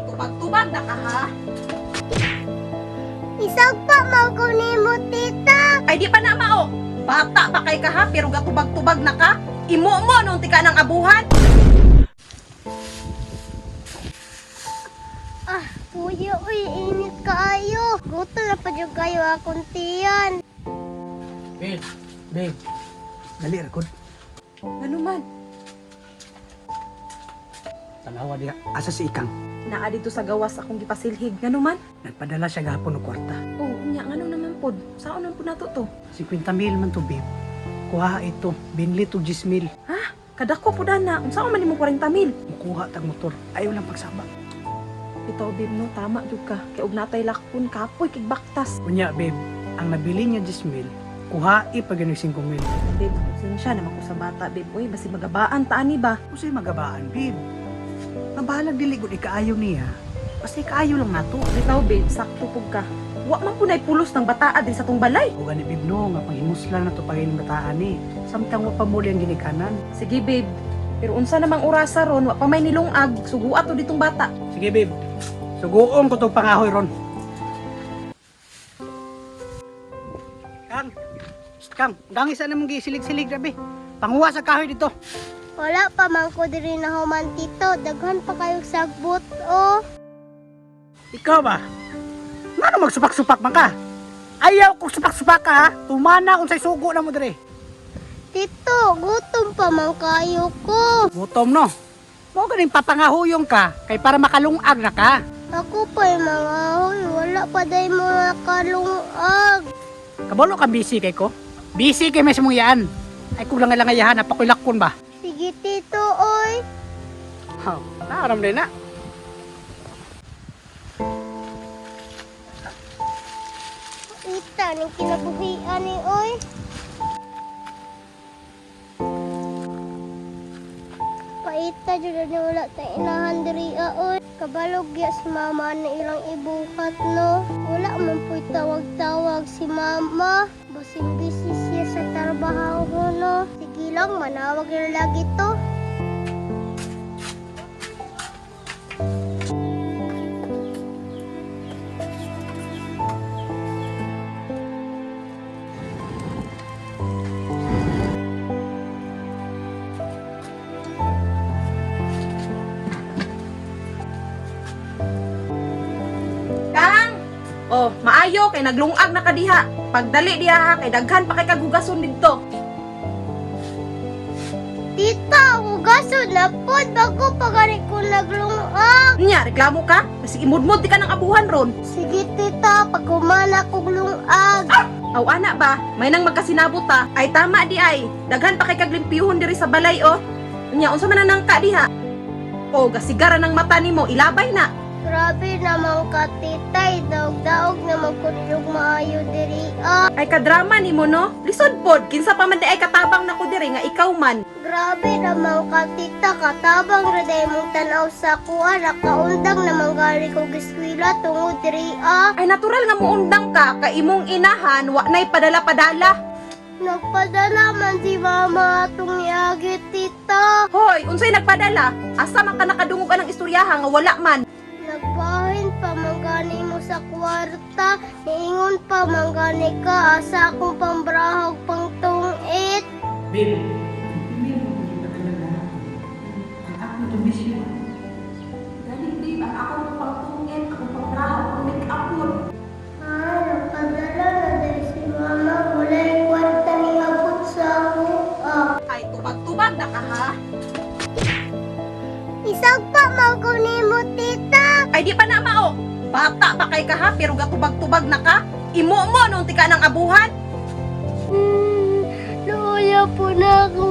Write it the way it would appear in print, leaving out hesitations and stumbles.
Tubag-tubag na ka ha. Isagpa man ko nimo, tita. Ay di pa na mao. Bata pa kay ka ha, pero gatubag-tubag na ka. Imo mo nung tika ng abuhan. Ah, kuya, uy, init kaayo. Gutom na pa jud kayo akong tiyan. Babe, babe. Dali ra gud. Ano man? Tanawa diha. Asa si Ikang? Naa dito sa gawas akong gipasilhig. Ngano man? Nagpadala siya gahapon og kwarta. Oh, unya ngano naman pod? Saon man pod nato to? 50 mil man to, babe. Kuha ito, binlit og 10 mil. Ha? Kadako pud ana. Unsaon man nimo 40 mil? Mukuha tag motor. Ayaw lang pagsaba. Bitaw babe no, tama jud ka. Kay og natay lakpon kapoy kig baktas. Unya, babe, ang nabili niya 10 mil, kuha pa ganing 5 mil. Babe, pasensya naman ko sa bata, babe. Uy, basi magabaan ta ani ba? Usay magabaan, babe. Mabahalag dili gud ikaayo niya. Basta ikaayo lang nato. Bitaw babe, sakto pud ka. Wa man po na'y pulos ng bataa din sa tong balay. O gani babe no, nga panghimuslan na to pagayon bataan ni. Samtang wa pa muli ang ginikanan. Sige babe, pero unsa namang orasa ron, wa pa may nilungag, sugua to ditong bata. Sige babe, suguon ko tong pangahoy ron. Kang, Shh, Kang, dangi sa namang gisilig-silig grabe. Panguha sa kahoy dito. Wala pa man ko diri na human, tito. Daghan pa kayo sagbot, oh. Ikaw ba? Ngano magsupak-supak man ka? Ayaw kong supak-supak ka ha. Tumana unsay sugo na mo dire. Tito, gutom pa man kayo ko. Gutom no. Mo ganing papangahuyong ka kay para makalungag na ka. Ako pa'y mga huy, wala pa day mga kalungag. Kabalo ka busy kay ko. Busy kay may mong yaan. Ay kung lang langayahan apakulakon ba. Sige, tito, oy. Ha, naaram din na. Ita, ning kinabuhian ni oy. Paita jud ni wala ta inahan diri ah, oy. Kabalog ya si mama na ilang ibuhat no. Wala man pu'y tawag-tawag si mama. Basin busy siya sa trabaho no. Sige lang, manawag na lagi to. Kang! Oh, maayo kay naglungag na ka diha. Pagdali diha ha, kay daghan pa kay kagugason didto. Tita, hugason na pod bago pa gani ko naglungag. Nya, reklamo ka? Kasi imudmod di ka ng abuhan ron. Sige tita, pag humana kog lungag. Aw ana ba, may nang magkasinabot ta. Ay tama di ay. Daghan pa kay kaglimpyuhon diri sa balay oh. Nya, unsa man na nangka diha? Oh, gasigara ng mata nimo, ilabay na. Grabe naman ka, titay. Daog-daog naman ko yung maayo diri. Ah, Ay kadrama nimo no. Lisod pod, kinsa pa man di ay katabang nako diri nga ikaw man. grabe naman ka, tita. Katabang raday mong tanaw sa kuha. Nakaundang naman gali ko giskwila tungod diri. Ah, Ay natural nga muundang ka kay imong inahan wa nay padala-padala. nagpadala man si mama atong iagi, tita. Hoy, unsay nagpadala? Asa man ka nakadungog anang istoryaha nga wala man? Nagbahin pa man gani mo sa kwarta. Niingon pa man gani ka. Asa akong pambrahog pang tungit. Babe, hindi mo talaga. Ang akong ambisyon. Dali, babe, ang akong pangtungit, akong pangbraha, akong make-up pod. Ah, nagpadala na dahil si mama. Wala yung kwarta ni abot sa ako. Ah. Ay tubag-tubag na ka ha. Isagpa man ko nimo, tita. Ay di pa na mao. Bata pa kay ka ha, pero gatubag-tubag na ka. Imo mo nung tika ng abuhan. Luya po na ako.